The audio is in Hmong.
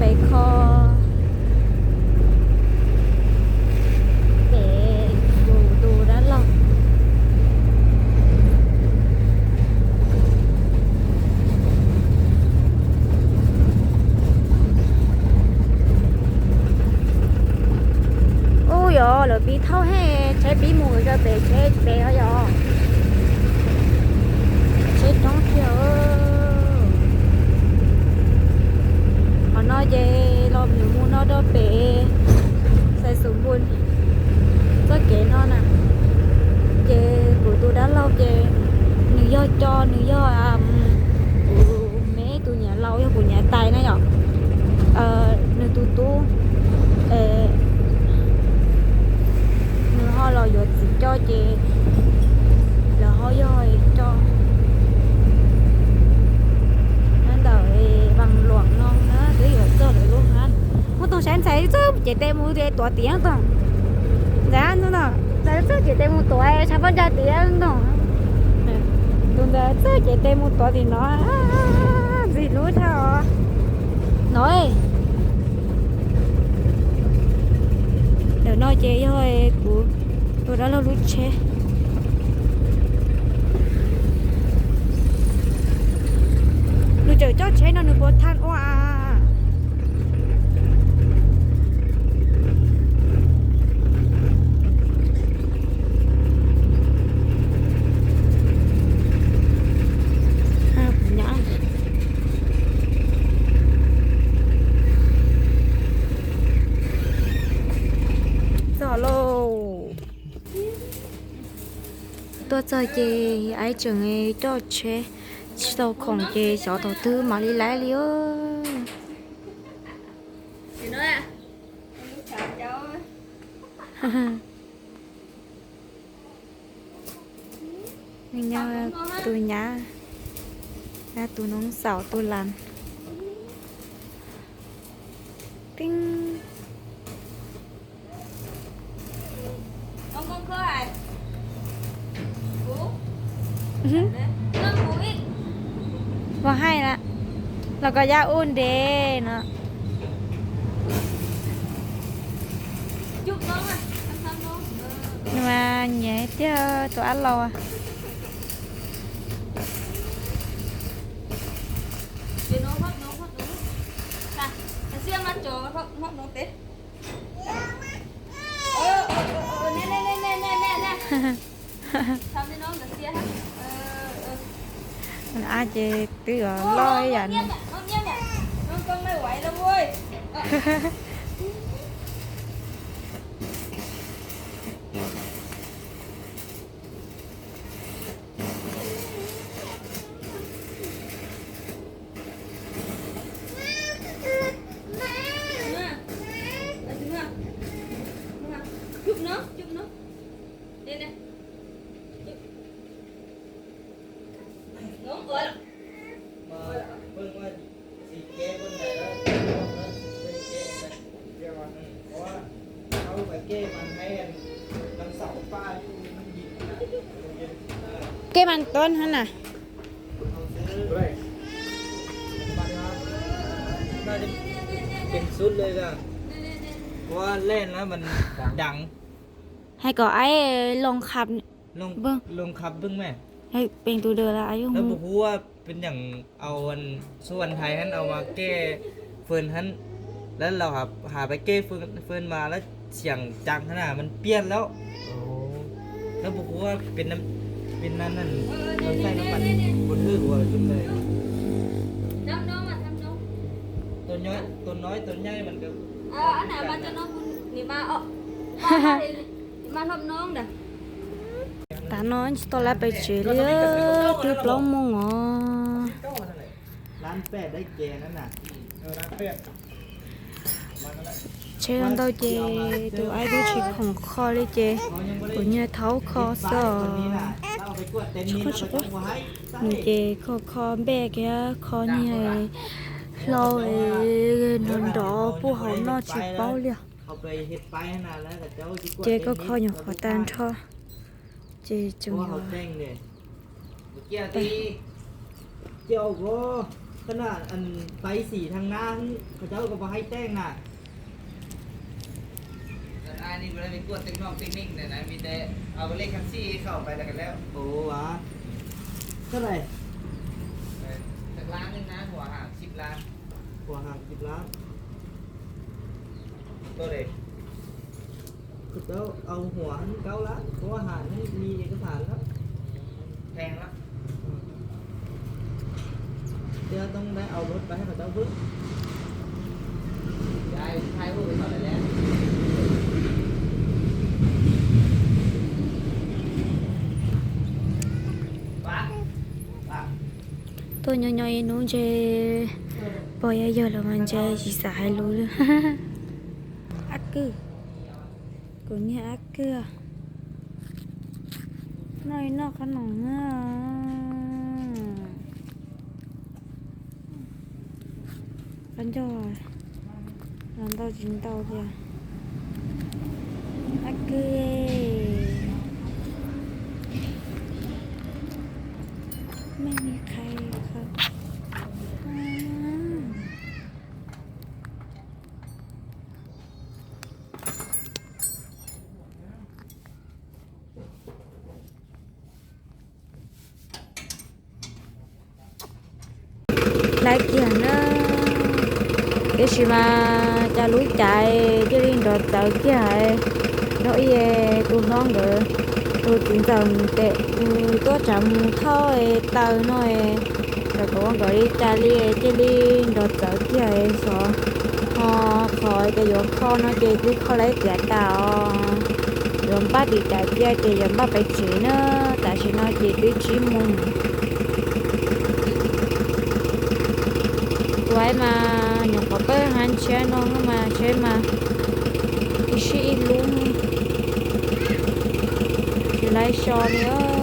Pem kho, pem kuv tus dab laug. Ub, yog lawv pib thauj he, tsheb pib mus rau pem tsheb pem os yog. Tsheb coob tiag. Qhov no ces los mus mus no rau pem Xais Xus Npun txoj kev no na. Ces kuv tus dab laug ces nws yog coj, nws yog kuv me tus niam laus, yog kuv niam tais na yom. Nws tus tub, nws ho los yuav txiv coj ces lawv ho yog coj nyob ntawm Vaj Luam no na, twb yuav txog lawv lub hab. Muaj Toog saib ntxhais txawj cev tes mus tuav tiav Toog. Ntxhais, ntxhais txawj cev tes mus tuav tshav pob ntsa tiav Toog. Tus ntawd txawj cev tes mus tuav tim no, ntxim hlub dhau no. Ntawm no ces yog kuv tus dab laug lub tsheb. Nws tseem coj tsheb no nws puas thaij ua a? Txog lauj. Tuaj txog ces aib tseem coj tsheb tsis tau khoom ces xyov thaum twg mam li laiv li os. Nyob tus nyab, tus noob xaus tus las. Ping. Vos hais lawm, los koj yaj ub ntev no. Nws mas nyiam tiag tus ab laus. Ab ces twb yuav loj ib yam no. Kej mas tuab hab na. Hais kom aib loo khab, loo khab peb tus dawm la, aib yog mus. Peb yeej au xu an thais hab au mas kej fwm hab, lawv laus has pais kej fwm mas lawv xiam cas hab na, mas piaj lawm. Lawv puas huab peb nan, tua noj tua nyaib mas Tav no tsis tau lab pem tsev li, twb plaub moos os. Tsheb ntau ces tus aib twb tsis khoom kho li ces kuv nyuag thaub kho xwb os. Nws ces kho kho npej kiag, kho niag hlau nrov nrov puag hauv no tsis paub li os. Ces koj kho nyuam qhuav tag nrho ces tseem yuav. Qhov no, pais xim thav nab, qhov cov koj puas haib teej na? Ua, txog lais? Ua, hàng chục lab. Qhov cov au hua kaub lab, ua hàng ni ib qhov tham lab. Tias toob dai au lub pais qhov cov vwb. Tuaj nyob nyob ib hnub ntshe pog yog yog los mas ntshe tsis xav hais lus li. Ab kwj, kuv niag ab kwj, noj ib noj qhob noom na. Qab ncauj los ntau tsis ntau tiag. Ab kwj, mej li qhais qhov. Laiv kiag na, tiam sis mas cas lub caij thiaj li nrov txawv kiag. Nrog ib tus hlob nkawd, tus txiv ntxawm tes tuaj tsav mus thauj taws no, txawm kom ua nkawd li cas li thiaj li nrov txawv kiag xwb. Ho qhov tias yuav kho no ces twb kho laiv tiav tas os. Yuav npaj tim cas cia ces yuav npaj pais tsev na, tam sim no ces twb tsib moos. Tus ais mas nyuam qhuav pab hav ntshiab no mas tsheb mas ib sij ib lub, tsis laiv so li.